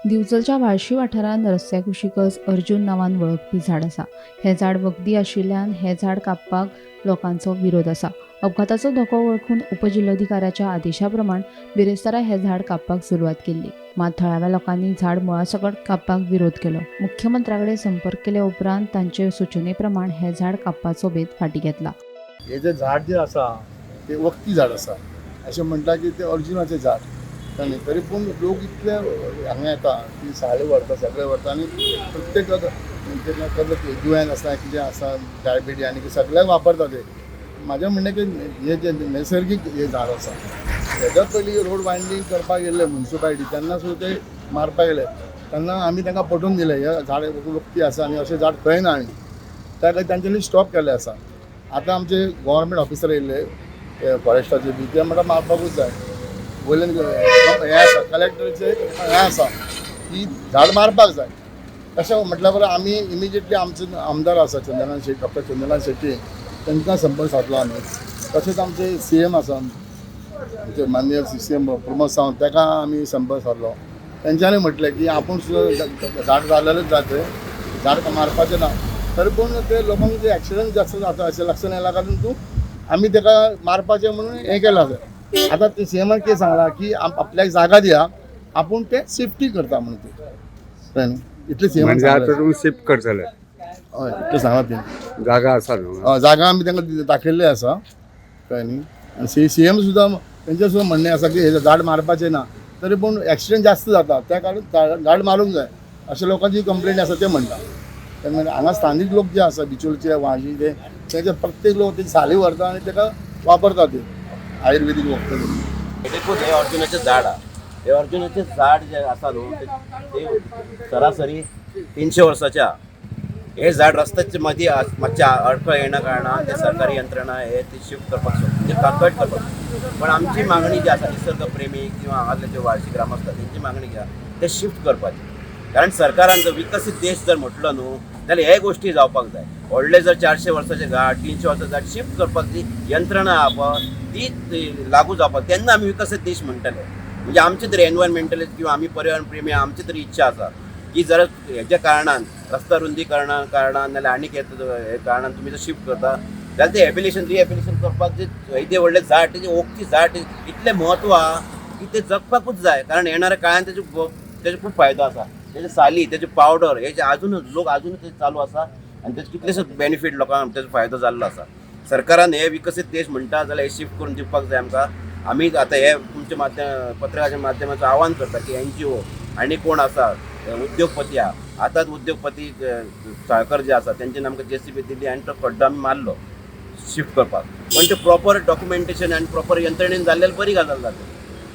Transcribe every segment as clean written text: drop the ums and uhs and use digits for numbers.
दिवचलच्या व्हाळशी वाठारांत रस्त्या कुशीकच अर्जुन नांवान वळखपी झाड आसा. हें झाड वखदी आशिल्ल्यान हें झाड कापपाक लोकांचो विरोध आसा. अपघाताचो धोको वळखून उपजिल्लोधिकाऱ्याच्या आदेशा प्रमाण बिरेस्तारा हें झाड कापपाक सुरवात केल्ली. मात थळाव्या लोकांनी झाड मुळासकट कापपाक विरोध केलो. मुख्यमंत्र्या कडेन संपर्क केले उपरांत तांचे सुचोवणे प्रमाण हें झाड कापपाचो बेत फाटीं घेतला. हे जे झाड जे आसा ते वखदी झाड आसा, अशें म्हणटा की ते अर्जुनाचें झाड. आनी तरी पूण लोक इतले हांगा येता की साळी व्हरता, सगळे व्हरता आनी प्रत्येक दुयेंस आसा, कितें आसा, डायबिटी आनी सगळ्याक वापरता ते. म्हाजें म्हणणें की हे जे नैसर्गीक हे झाड आसा, हेज्या पयलीं रोड वायंडींग करपाक गेल्ले मुन्सिपालिटी, तेन्ना सुद्दां ते मारपाक गेले तेन्ना आमी तांकां पटोवन दिलें हे झाड वखदी आसा आनी अशें झाड खंय ना, आनी त्या खातीर तांच्यांनी स्टॉप केल्लें आसा. आतां आमचे गव्हर्मेंट ऑफिसर येयल्ले फॉरेस्टाचे बी, ते म्हणटा मारपाकूच जाय. वयल्यान हें आसा, कलेक्टराचें हें आसा की झाड मारपाक जाय. तशें म्हटल्या बरोबर आमी इमिजिएटली आमचे आमदार आसा चंद्रकांत शेट्टी, डॉक्टर चंद्रकांत शेट्टी, तांकां संपर्क सादलो आमी. तशेंच आमचे सीएम आसा, आमचे माननीय सीएम प्रमोद सावंत, ताका आमी संपर्क सादलो. तेंच्यांनी म्हटलें की आपूण सुद्दां झाड जालेलेच जाय, झाड मारपाचें ना. तरी पूण ते लोकांक जे एक्सिडंट जास्त जाता अशें लक्षात येयला कारण तूं आमी ताका मारपाचें म्हणून हें केलां आसा. आतां ते सीएमान कितें सांगलां की आपल्याक जागा दिया, आपूण तें सेफ्टी करता म्हणून ते, कळ्ळें न्ही? इतलें सीएमान म्हणजे सांगलें. आतां तुमी शिफ्ट करतले? हय, इतलें सांगलां तेणी. जागा आसा न्हू? हय, जागा आमी तांकां दाखयल्ली आसा, कळ्ळें न्ही? आनी सीएम सुद्दां तेंचें सुद्दां म्हणणें आसा की हें झाड मारपाचें ना, तरी पूण एक्सिडंट जास्त जाता त्या कारण झाड मारूंक जाय अशें लोकांची कंप्लेन आसा ते म्हणटा. तेन्ना हांगा स्थानीक लोक जे आसा बिचोलचे, वाशी, ते तेजे प्रत्येक लोक ते साली व्हरता आनी ताका वापरता ते आयुर्वेदीक वखद. देखून हे अर्जुनाचें झाड आहा, हे अर्जुनाचें झाड जें आसा न्हू ते सरासरी 300 वर्साचें आहा. हे झाड रस्त्याच्या मदीं मातशें अडखळ येणा कारणान ते सरकारी यंत्रणा हे ती शिफ्ट करपाक सोदता, म्हणजे कट करपाक सोदता. पण आमची मागणी जी आसा निसर्ग प्रेमी किंवा हांगासले जे वार्षिक ग्रामस्थ तेंची मागणी जी आहा ते शिफ्ट करपाची. कारण सरकारान जर विकसीत देश जर म्हटलो न्हू जाल्यार हे गोश्टी जावपाक जाय. व्हडले जर 400 वर्साचें झाड, 300 वर्साचें झाड शिफ्ट करपाक जी यंत्रणा आहा पळय ती लागू जावपाक, तेन्ना आमी विकसीत देश म्हणटले. म्हणजे आमची तरी एनवायरमेंटलिस्ट किंवा आमी पर्यावरण प्रेमी आमची तरी इच्छा आसा की जर हेच्या कारणान रस्ता रुंदीकरणा कारणान नाल्यार आनीक हे कारणान तुमी जर शिफ्ट करता जाल्यार ते एबिलेशन रिएबिलेशन करपाक जे येदे व्हडलें झाड, तेजें वखदी झाड इतलें म्हत्व आहा की तें जगपाकूच जाय. कारण येणाऱ्या काळान तेजो खूब फायदो आसा. तेजे साली, तेजे पावडर, हेजे आजून लोक आजून ते चालू आसा आनी तेजे कितलेशेच बेनिफीट लोकांक तेजो फायदो जाल्लो आसा. सरकारान हे विकसीत देश म्हणटा जाल्यार हे शिफ्ट करून दिवपाक जाय आमकां. आमी आतां हे तुमच्या माध्यम पत्रकाराच्या माध्यमाचो आव्हान करता की एनजीओ आनी कोण आसा उद्योगपती आहा, आतांच उद्योगपती साळकर जे आसा तेंच्यानी आमकां जेसीबी दिली आनी तो खड्डो आमी मारलो शिफ्ट करपाक. पण ते प्रॉपर डॉक्युमेंटेशन आनी प्रॉपर यंत्रणेन जाल्ल्यार बरी गजाल जातली.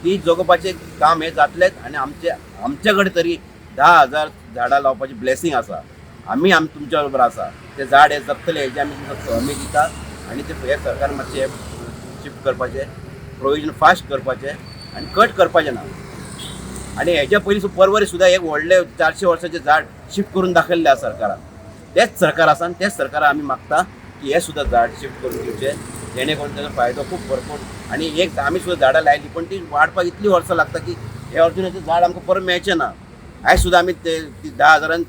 ती जगोवपाचें काम हें जातलेंच. आनी आमचे कडेन तरी 10,000 झाडां लावपाची ब्लेसींग आसा. आमी तुमच्या बरोबर आसा. ते झाड हे जगतले हेजे आमी तुमकां हमी दिता. आनी ते हे सरकार मातशें शिफ्ट करपाचें प्रोविजन फास्ट करपाचें आनी कट करपाचें ना. आनी हेज्या पयलीं परवरी सुद्दां एक व्हडलें 400 वर्साचें झाड शिफ्ट करून दाखयल्लें आसा सरकारान. तेंच सरकार आसा आनी तेंच सरकारान आमी मागता की हें सुद्दां झाड शिफ्ट करून दिवचें, जेणे करून तेजो फायदो खूब भरपूर. आनी एक आमी सुद्दां झाडां लायलीं पण ती वाडपाक इतलीं वर्सां लागता की हे अर्जुनाचें झाड आमकां परत मेळचें ना. आयज सुद्दां आमी ते 10,000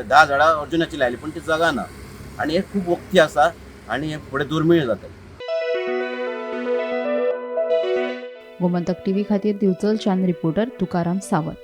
10 झाडां अर्जुनाची लायली पण ती जगाना. आनी हे खूब वखदी आसा आनी हे फुडें दुर्मीळ जातलें. गोमंतक टीव्ही खातीर दिवचलच्यान रिपोर्टर तुकाराम सावंत.